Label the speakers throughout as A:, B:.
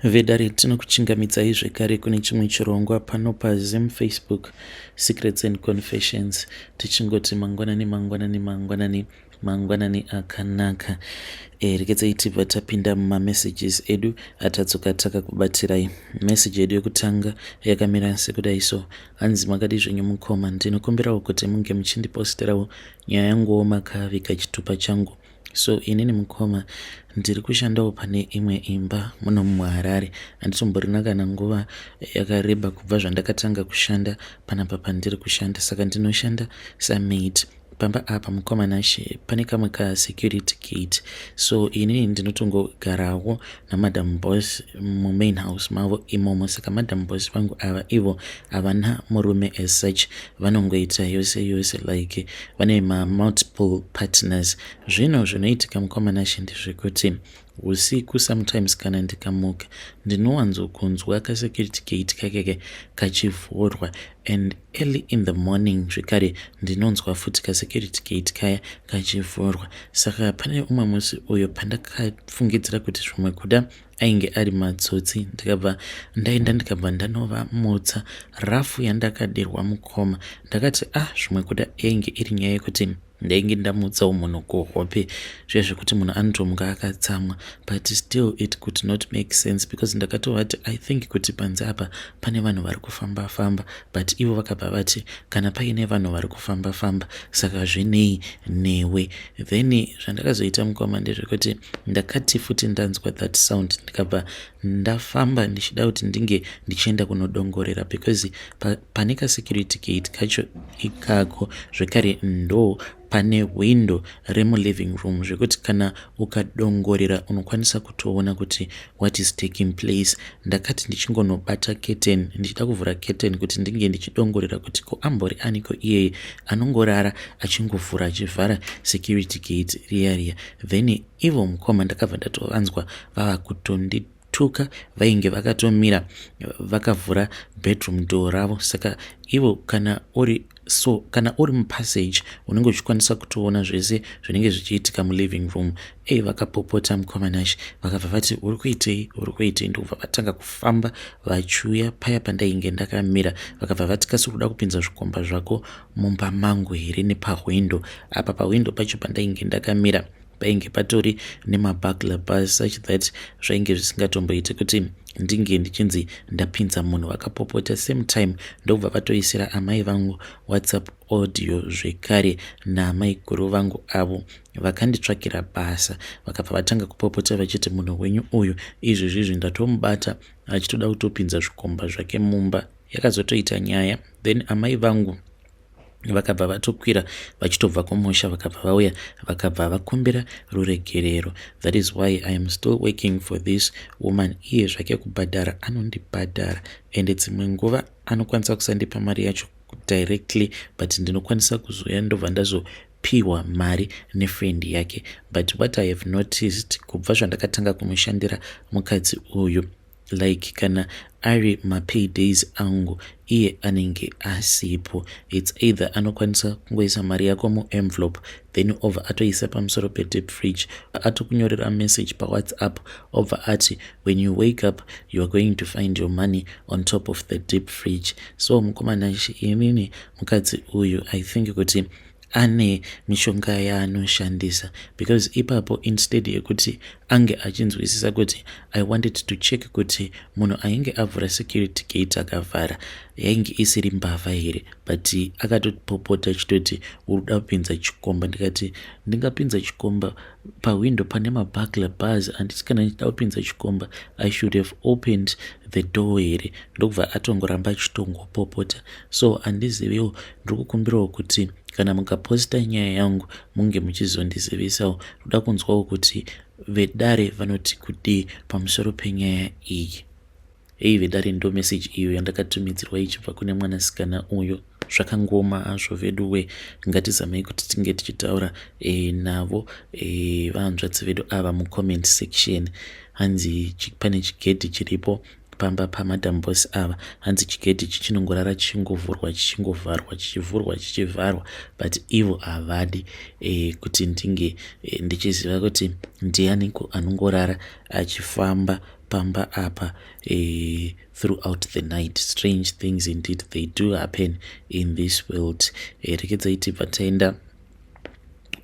A: Vedare tinokuchingamidzai zvekare kune chimwe chirongwa pano paZim Facebook Secrets and Confessions tichingoti mangwanani mangwanani mangwanani mangwanani akanaka. E, regedzai tibva tapinda mumamessages edu atadzoka takakubatirai. Message yedu yekutanga yakamira sekudai so hanzi makadii zvenyu mukoma ndinokumbirawo kuti munge muchindiposterawo nyaya yanguwo makaviga chitupa changu So inini mukoma ndiri kushandawo pane imwe imba muno muHarare. Handitomborina kana nguva yakareba kubva zvandakatanga kushanda panapa pandiri kushanda saka ndinoshanda samaid pamba apa mukoma Nashe pane kamwe kasecurity gate so inini ndinotongogarawo namadam boss mumain house mavo imomo saka madam boss vangu ava ivo havana murume as such vanongoita yose yose like vane mamultiple partners zvino zvinoitika mukoma Nashe ndezvekuti usiku sometimes kana ndikamuka ndinowanzokunzwa kasecurity gate kakeke kachivhurwa and early in the morning zvekare ndinonzwa futi kasecurity gate kaya kachivhurwa saka pane umwe musi uyo pandakafungidzira kuti zvimwe kuda ainge ari matsotsi ndikabva ndaenda ndikabva ndanovamutsa rafu yandakadirwa mukoma ndakati ah zvimwe kuda yainge iri nyaya yekuti ndainge ndamutsawo munhu kuhope zviya zvekuti munhu anotomuka akatsamwa but still it could not make sense because ndakatovati I think kuti panze apa pane vanhu vari kufamba famba but ivo vakabva vati kana paine vanhu vari kufamba famba saka zvinei newe then zvandakazoita mukoma ndezvekuti ndakati futi ndanzwa that sound ndikabva ndafamba ndichida kuti ndinge ndichienda kunodongorera because pa, pane kasecurity gate kacho ikako zvekare ndo pane hwindo remuliving room zvekuti kana ukadongorera unokwanisa kutoona kuti what is taking place. Ndakati ndichingonobata curtain ndichida kuvhura curtain kuti ndinge ndichidongorera kuti ko ambori aniko iyeye anongorara achingovhura achivhara security gate riya riya then ivo mukoma ndakabva ndatovanzwa vava kutondituka vainge vakatomira vakavhura bedroom door ravo saka ivo kana uri so kana uri mupassage unenge uchikwanisa kutoona zvese zvinenge zvichiitika muliving room ei vakapopota mukoma Nash vakabva vati uri kuitei uri kuitei ndokubva vatanga kufamba vachiuya paya pandainge ndakamira vakabva vati kasi uri kuda kupinza zvikomba zvako mumba mangu here nepahwindo apa pahwindo pacho pandainge ndakamira painge patori nemabagler bars such that zvainge zvisingatomboiti kuti ndinge ndichinzi ndapinza munhu vakapopota same time ndokubva vatoisira amai vangu whatsapp audio zvekare naamaiguru vangu avo vakanditsvakira basa vakabva vatanga kupopota vachiti munhu wenyu uyu izvezvizvi ndatomubata achitoda kutopinza zvikomba zvake mumba yakazotoita nyaya then amai vangu vakabva vatokwira vachitobva kumusha vakabva vauya vakabva vakumbira ruregerero that is why I am still working for this woman iye zvake kubhadhara anondibhadhara ende dzimwe nguva anokwanisa kusandipa mari yacho directly but ndinokwanisa kuzouya ndobva ndazopiwa mari nefriend yake but what I have noticed kubva zvandakatanga kumushandira mukadzi uyu like kana ari mapay days angu iye anenge asipo its either anokwanisa kungoisa mari yako muenvelope then obva atoisa pamusoro pedeep fridge atokunyorera message pawhatsapp obva ati when you wake up you are going to find your money on top of the deep fridge so mukoma Nashe inini mukadzi uyu I think kuti ane mishonga yaanoshandisa because ipapo instead yekuti ange achinzwisisa kuti I wanted to check kuti munhu ainge avhura security gate akavhara yainge isiri mbavha here but akatopopota achitoti uri kuda kupinza chikomba ndikati ndingapinza chikomba pahwindo pane maburglar bars handiti kana ndichida kupinza chikomba I should have opened the door here ndokubva atongoramba achitongopopota so handiziviwo ndiri kukumbirawo kuti kana mukaposta nyaya yangu munge muchizondizivisawo ndoda kunzwawo kuti vedare vanoti kudii pamusoro penyaya iyi hei vedare ndo meseji iyo yandakatumidzirwa ichibva kune mwanasikana uyo zvakangoma hazvo veduwe ngatizamei kuti tinge tichitaura e, navo e, vahanzvadzi vedu ava mucomment section hanzi pane chigedhi chiripo pamba pamadam boss ava hanzi chigedhi ichi chinongorara chichingovhurwa chichingovharwa chichivhurwa chichivharwa but ivo havadi e, kuti ndinge e, ndichiziva kuti ndianiko anongorara achifamba. pamba apa throughout the night. Strange things indeed, they do happen in this world. Rekedzai tibva taenda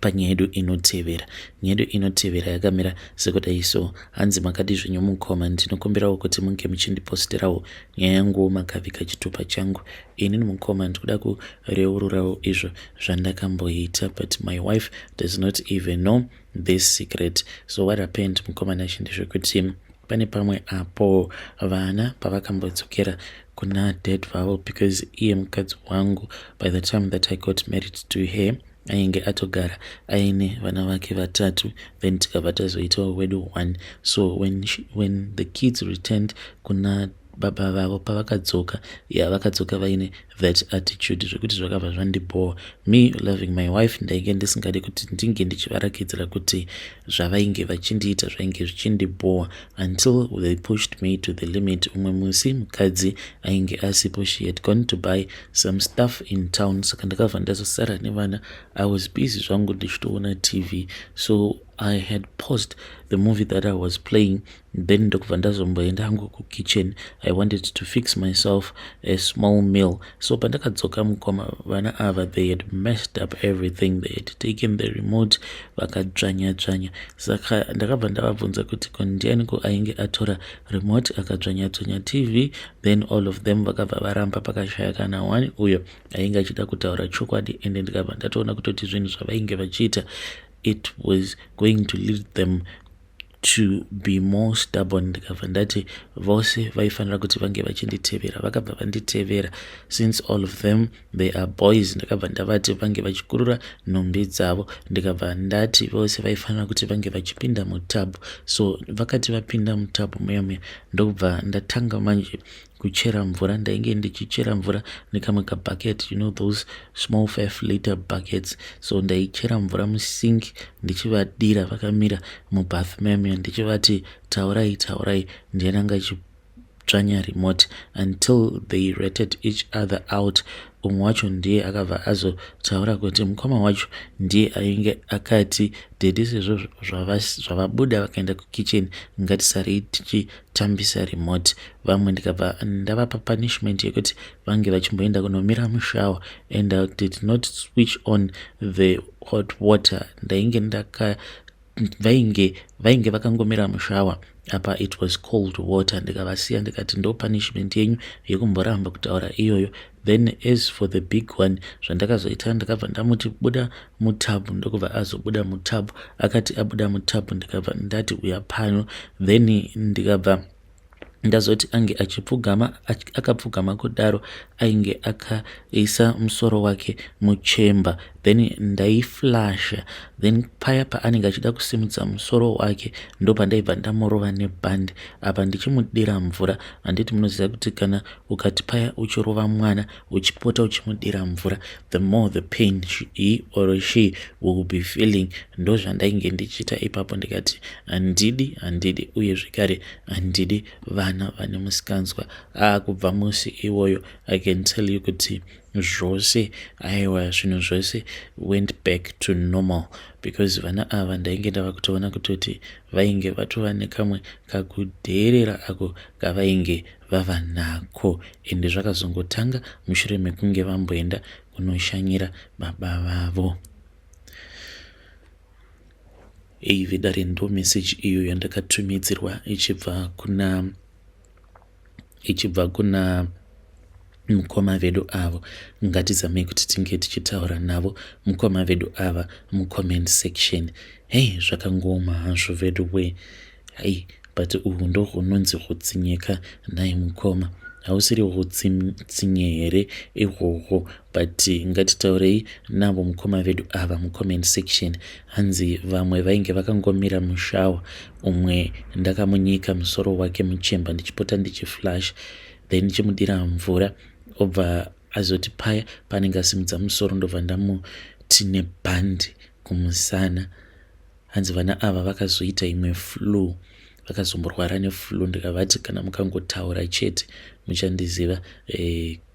A: panyaya yedu inotevera. Nyaya yedu inotevera yakamira sekudai so. Hanzi, "Makadi zvenyu mukoma? Ndinokumbirawo kuti munge muchindiposterawo nyaya yanguwo makavika chitupa changu. Inini mukoma, ndikuda kureururawo izvo zvandakamboita, but my wife does not even know this secret. So what happened, mukoma Nashe, ndezvekuti pane pamwe apo vana pavakambodzokera kuna dad vavo, because iye mukadzi wangu, by the time that I got married to her, ainge atogara aine vana vake vatatu, then tikabva tazoitawo wedu one. So when the kids returned kuna baba vavo, pavakadzoka, ya, vakadzoka vaine that attitude zvekuti zvakabva zvandibhowa. Me loving my wife, ndainge ndisingadi kuti ndinge ndichivarakidzira kuti zvavainge vachindiita zvainge zvichindibhowa, until they pushed me to the limit. Umwe musi mukadzi ainge asipo, she had gone to buy some stuff in town, saka ndakabva ndazosara nevana. I was busy zvangu ndichitoona TV, so I had paused the movie that I was playing, then ndokubva ndazomboenda hangu kukitchen. I wanted to fix myself a small meal. So pandakadzoka mukoma, vana ava, they had messed up everything. They had taken the remote, vakadzvanya dzvanya. Saka ndakabva ndavabvunza kuti ko ndianiko ainge atora remote akadzvanya dzvanya TV? Then all of them vakabva varamba, pakashaya kana one uyo ainge achida kutaura chokwadi. Ende ndikabva ndatoona kutoti zvinhu zvavainge vachiita, it was going to lead them to be more stubborn. Ndikabva ndati vose vaifanira kuti vange vachinditevera. Vakabva vanditevera. Since all of them, they are boys, ndakabva ndavati vange vachikurura nhumbi dzavo. Ndikabva ndati vose vaifanira kuti vange vachipinda mutub. So vakati vapinda mutub muya muya, ndokubva ndatanga manje kuchera mvura. Ndainge ndichichera mvura nekamwe kabucket, you know those small 5 liter buckets. So ndaichera mvura musink, ndichivadira vakamira mubath memuya, ndichivati, "Taurai, taurai, ndiani anga achidzvanya remote?" until they rated each other out. Umwe wacho ndiye akabva azotaura kuti mukoma wacho ndiye ainge akati, "Daddy, sezvo zvavabuda vakaenda kukitchen, ngatisarei tichitambisa remote." Vamwe ndikabva ndavapa punishment yekuti vange vachimboenda kunomira mushower, and I did not switch on the hot water. Ndainge ndaka vainge vakangomira mushower, apa it was cold water. Ndikavasiya, ndikati, "Ndo punishment yenyu yekumboramba kutaura iyoyo." Then as for the big one, zvandakazoita, ndakabva ndamuti, "Buda mutub." Ndokubva azobuda mutub. Akati abuda mutub, ndikabva ndati, "Uya pano." Then ndikabva ndazoti ange achipfugama. Akapfugama kudaro, ainge akaisa musoro wake muchemba, then ndaiflasha. Then paya paanenge achida kusimudza musoro wake, ndopandaibva ndamurova nebhandi, apa ndichimudira mvura. Handiti munoziva kuti kana ukati paya uchirova mwana, uchipota uchimudira mvura, the more the pain he or she will be feeling? Ndo zvandainge ndichiita ipapo. Ndikati handidi, handidi, uye zvekare handidi vana vane musikanzwa. Akubva musi iwoyo, I can tell you kuti zvose, aiwa, zvinhu zvose went back to normal, because vana ava ndainge ndava kutoona kutoti vainge vatova nekamwe kakudheerera ako kavainge vava nako. Ende zvakazongotanga mushure mekunge vamboenda kunoshanyira baba vavo. Ei vedare, ndo meseji iyo yandakatumidzirwa ichibva kuna mukoma vedu avo. Ngatizamei kuti tinge tichitaura navo mukoma vedu ava mucomment section. Hei, zvakangooma hazvo vedu we. Hai, but uhu ndo hunonzi hutsinyeka. Nhai mukoma, hausiri hutsinye here ihwohwo? But ngatitaurei navo mukoma vedu ava mucomment section. Hanzi vamwe vainge vakangomira mushower, umwe ndakamunyika musoro wake muchemba, ndichipota ndichiflash, then ndichimudira mvura. Obva azoti paya paanenge asimudza musoro, ndobva ndamuti nebhandi kumusana. Hanzi vana ava vakazoita imwe flu, vakazomborwara neflu. Ndikavati kana mukangotaura chete, muchandiziva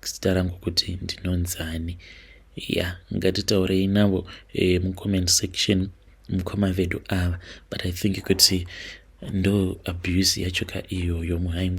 A: zita rangu kuti ndinonzani. Ya, ngatitaurei navo mucomment section mukoma vedu ava. But I think kuti Ndo abuse yacho ka iyoyo muhai.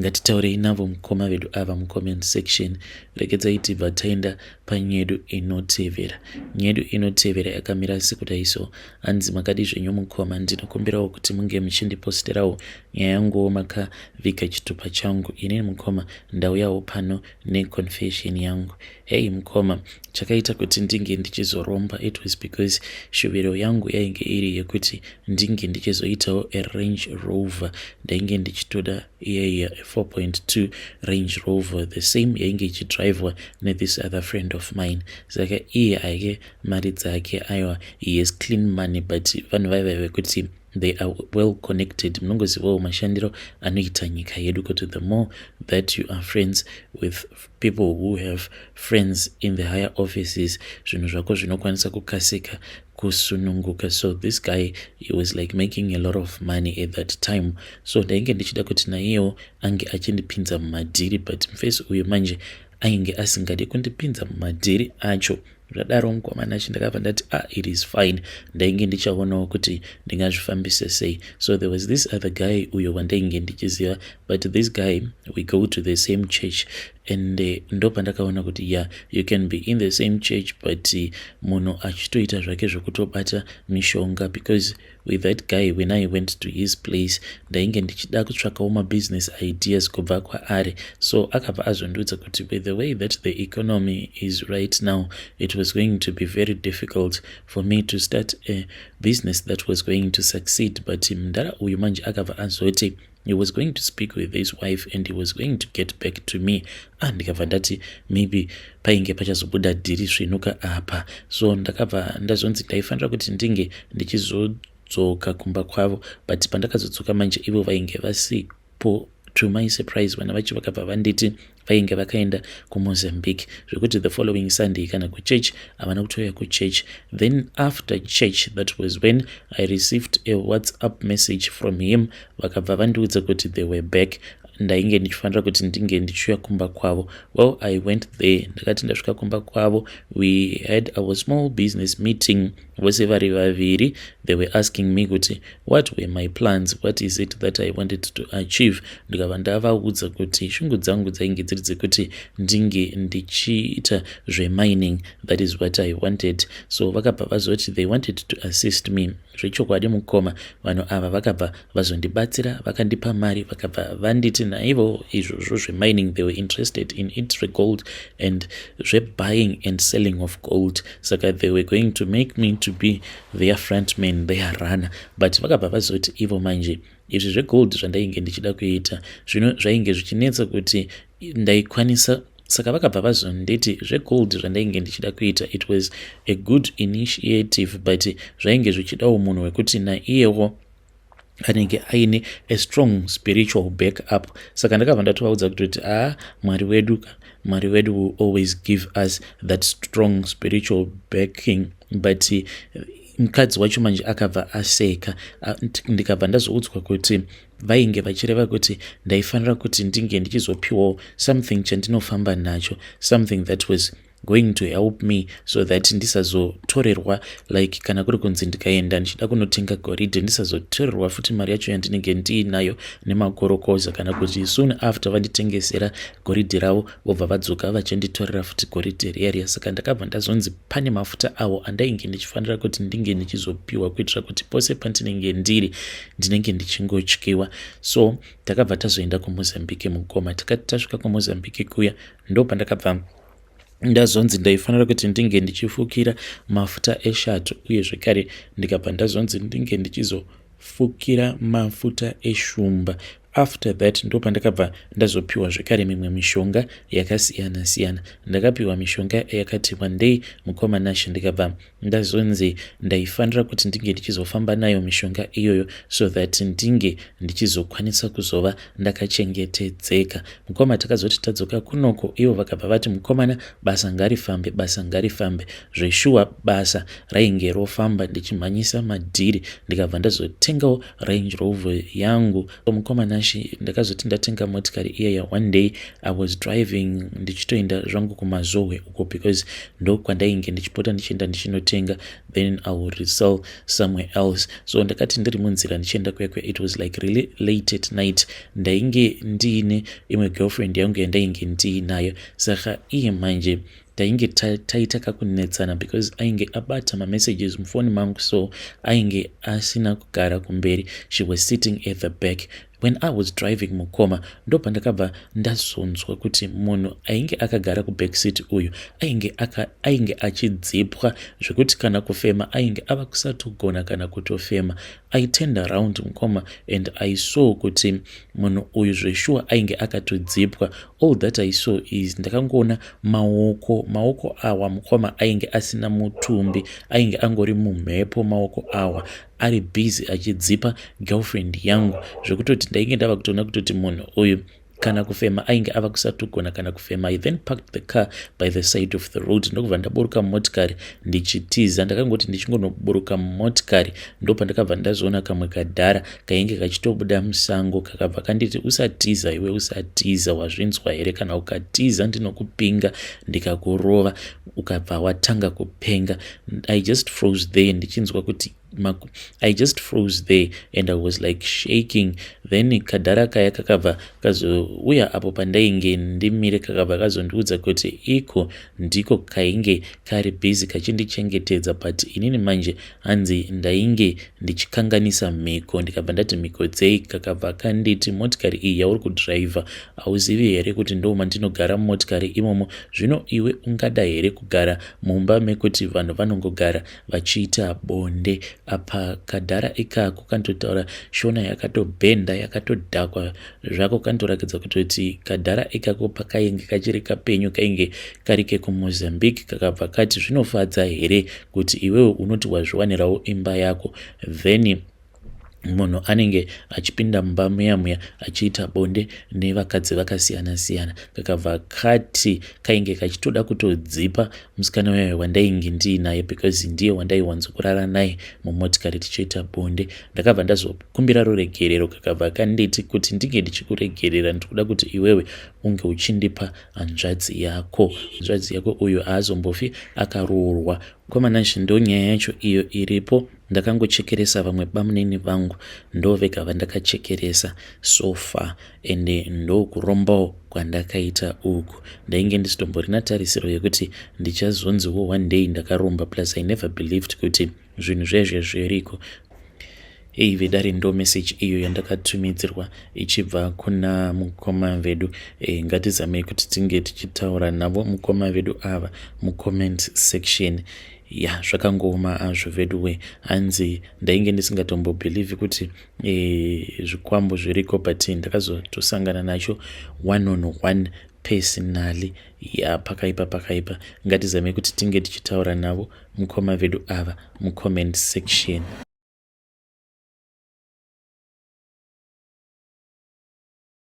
A: Ngatitaurei navo mukoma vedu ava mucomment section. Regedzai tibva taenda panyedu inotevera. Nyedu inotevera yakamira sekudai so. Hanzi makadi zvenyu mukoma, ndinokumbirawo kuti munge muchindiposterawo nyaya yanguwo makaviga chitupa changu. Inini mukoma ndauyawo pano neconfession yangu. Hei mukoma, chakaita kuti ndinge ndichizoromba, it was because shuviro yangu yainge iri yekuti ndinge ndichizoitawo a Range Rover. Ndainge ndichitoda iyaiya 4.2 Range Rover, the same yainge ichidrivwa nethis other friend of mine. Saka iye ake mari dzake, aiwa, he has clean money, but vanhu vaiva vekuti they are well connected. Munongozivawo mashandiro anoita nyika yedu kuti the more that you are friends with people who have friends in the higher offices, zvinhu zvako zvinokwanisa kukasika kusununguka. So this guy, he was like making a lot of money at that time, so ndainge ndichida kuti naiyewo ange achindipinza mumadhiri, but mufesi uyu manje ainge asingadi kundipinza mumadhiri acho. Zvadaro mukomana achi, ndakabva ndati, "Ah, it is fine." Ndainge ndichaonawo kuti ndingazvifambise sei. So there was this other guy uyo wandainge ndichiziva, but this guy, we go to the same church, and ndo pandakaona kuti, yeah, you can be in the same church, but munhu achitoita zvake zvekutobata mishonga, because with that guy, when I went to his place, ndainge ndichida kutsvakawo mabusiness ideas kubva kwaari. So akabva azondiudza kuti with the way that the economy is right now, it was going to be very difficult for me to start a business that was going to succeed. But mudhara uyu manje akabva azoti he was going to speak with his wife and he was going to get back to me. Ah, ndikabva ndati maybe painge pachazobuda dhiri svinuka apa. So ndakabva ndazonzi ndaifanira kuti ndinge ndichizodzoka kumba kwavo, but pandakazodzoka manje, ivo vainge vasipo. To my surprise, vana vacho vakabva vanditi vainge vakaenda kuMozambique, zvekuti the following Sunday kana kuchurch havana kutouya kuchurch. Then after church, that was when I received a WhatsApp message from him. Vakabva vandiudza kuti they were back, ndainge ndichifanira kuti ndinge ndichiuya kumba kwavo. Well, I went there. Ndakati ndasvika kumba kwavo, we had our small business meeting vose vari vaviri. They were asking me kuti what were my plans, what is it that I wanted to achieve. Ndikabva ndavaudza kuti shungu dzangu dzainge dziri dzekuti ndinge ndichiita zvemining, that is what I wanted. So vakabva vazoti they wanted to assist me. Zvechokwadi mukoma, vanhu ava vakabva vazondibatsira, vakandipa mari, vakabva vanditi naivo izvozvo zvemining, they were interested in it, zvegold and zvebuying and selling of gold. Saka they were going to make me to be their frontman, their runner. But vakabva vazoti ivo manje izvi zvegold zvandainge ndichida kuita zvino zvainge zvichinetsa kuti ndaikwanisa. Saka vakabva vazonditi zvegold zvandainge ndichida kuita, it was a good initiative, but zvainge zvichidawo munhu wekuti naiyewo anenge aine a strong spiritual back up. Saka ndakabva ndatovaudza kutoti, "Aa, Mwari wedu, Mwari wedu will always give us that strong spiritual backing." But mukadzi wacho manje akabva aseka. Ndikabva ndazoudzwa kuti vainge vachireva kuti ndaifanira kuti ndinge ndichizopiwawo something chandinofamba nacho, something that was going to help me so that ndisazotorerwa, like kana kuri kunzi ndikaenda ndichida kunotenga goridhe, ndisazotorerwa futi mari yacho yandinenge ndiinayo nemakorokoza, kana kuti soon after vanditengesera goridhe ravo, vobva vadzoka vachinditorera futi goridhe riya riya. Saka ndakabva ndazonzi pane mafuta avo andainge ndichifanira kuti ndinge ndichizopiwa kuitira kuti pose pandinenge ndiri, ndinenge ndichingotyiwa. So takabva tazoenda kuMozambique mukoma. Takati tasvika kuMozambique kuya, ndo pandakabva ndazonzi ndaifanira kuti ndinge ndichifukira mafuta eshato, uye zvekare ndikabva ndazonzi ndinge ndichizofukira mafuta eshumba. After that, ndo pandakabva ndazopiwa zvekare mimwe mishonga yakasiyana siyana. Ndakapiwa mishonga yakati wandei, mukoma Nashe. Ndikabva ndazonzi ndaifanira kuti ndinge ndichizofamba nayo mishonga iyoyo so that ndinge ndichizokwanisa kuzova ndakachengetedzeka. Mukoma, takazoti tadzoka kunoko, ivo vakabva vati, "Mukomana, basa ngarifambe, basa ngarifambe." Zveshuwa basa rainge rofamba, ndichimhanyisa madhiri, ndikabva ndazotengawo Range Rover yangu, mukoma Nashe. Nashe, ndakazoti ndatenga motikari iyaya, one day I was driving ndichitoenda zvangu kuMazowe uko, because ndo kwandainge ndichipota ndichienda ndichinotenga, then I will resell somewhere else. So ndakati ndiri munzira ndichienda kuya kuya, it was like really late at night. Ndainge ndiine imwe girlfriend yangu yandainge ndiinayo. Saka iye manje tainge taita kakunetsana because ainge abata mamessages mufoni mangu. So ainge asina kugara kumberi, she was sitting at the back when I was driving, mukoma. Ndo pandakabva ndazonzwa kuti munhu ainge akagara kuback seat uyu ainge achidzipwa zvekuti kana kufema ainge ava kusatogona kana kutofema. I turned around, mukoma, and I saw kuti munhu uyu zveshuwa ainge akatodzipwa. All that I saw is ndakangoona maoko. Maoko awa, mukoma, ainge asina mutumbi, ainge angori mumhepo. Maoko awa ari busy achidzipa girlfriend yangu, zvekutoti ndainge ndava kutoona kutoti munhu uyu kana kufema ainge ava kusatogona kana kufema. I then parked the car by the side of the road, ndokubva ndaburuka mumotikari ndichitiza. Ndakangoti ndichingonoburuka mumotikari, ndopandakabva ndazoona kamwe kadhara kainge kachitobuda musango. Kakabva kanditi, "Usatiza iwe, usatiza, wazvinzwa here? Kana ukatiza ndinokupinga ndikakurova ukabva watanga kupenga." I just froze there ndichinzwa kuti, I just froze there and I was like shaking. Then kadhara kaya kakabva kazouya apo pandainge ndimire, kakabva kazondiudza kuti iko ndiko kainge kari busy kachindichengetedza, but inini manje hanzi ndainge ndichikanganisa mhiko. Ndikabva ndati, "Mhiko dzei?" Kakabva kanditi, "Motikari iyi yauri kudhiraivha, hauzivi here kuti ndo mandinogara mumotikari imomo? Zvino iwe ungada here kugara mumba mekuti vanhu vanongogara vachiita bonde?" Apa kadhara ikako kanototaura Shona yakatobhenda, yakatodhakwa zvako. Kanotorakidza kutoti kadhara ikako pakainge kachiri kapenyu kainge kari kekuMozambique. Kakabva kati, "Zvinofadza here kuti iwewe unoti wazviwanirawo imba yako, then munhu anenge achipinda mumba muya muya achiita bonde nevakadzi vakasiyana-siyana?" Kakabva kati kainge kachitoda kutodzipa musikana uyayo wandainge ndiinaye, because ndiye wandaiwanzokurara naye mumotikari tichiita bonde. Ndakabva ndazokumbira ruregerero. Kakabva kanditi, "Kuti ndinge ndichikuregerera, ndikuda kuti iwewe unge uchindipa hanzvadzi yako. Hanzvadzi yako uyu haazombofi akaroorwa." Kwamanazvi, ndo nyaya yacho iyo iripo. Ndakangochekeresa vamwe bamunini vangu, ndo vega vandakachekeresa so far, ende ndokurombawo kwandakaita uku. Ndainge ndisitomborina tarisiro yekuti ndichazonziwo one day ndakaromba. Plus I never believed kuti zvinhu zvezve zviriko. Ei vedare, ndo meseji iyo yandakatumidzirwa ichibva kuna mukoma vedu. Ngatizamei kuti tinge tichitaura navo mukoma vedu ava mucomment section. Ya, zvakangooma azvo veduwe. Hanzi ndainge ndisingatombobhelievhi kuti zvikwambo zviriko, but ndakazotosangana nacho one on one personally. Ya, pakaipa, pakaipa. Ngatizamei kuti tinge tichitaura navo mukoma vedu ava mucomment section.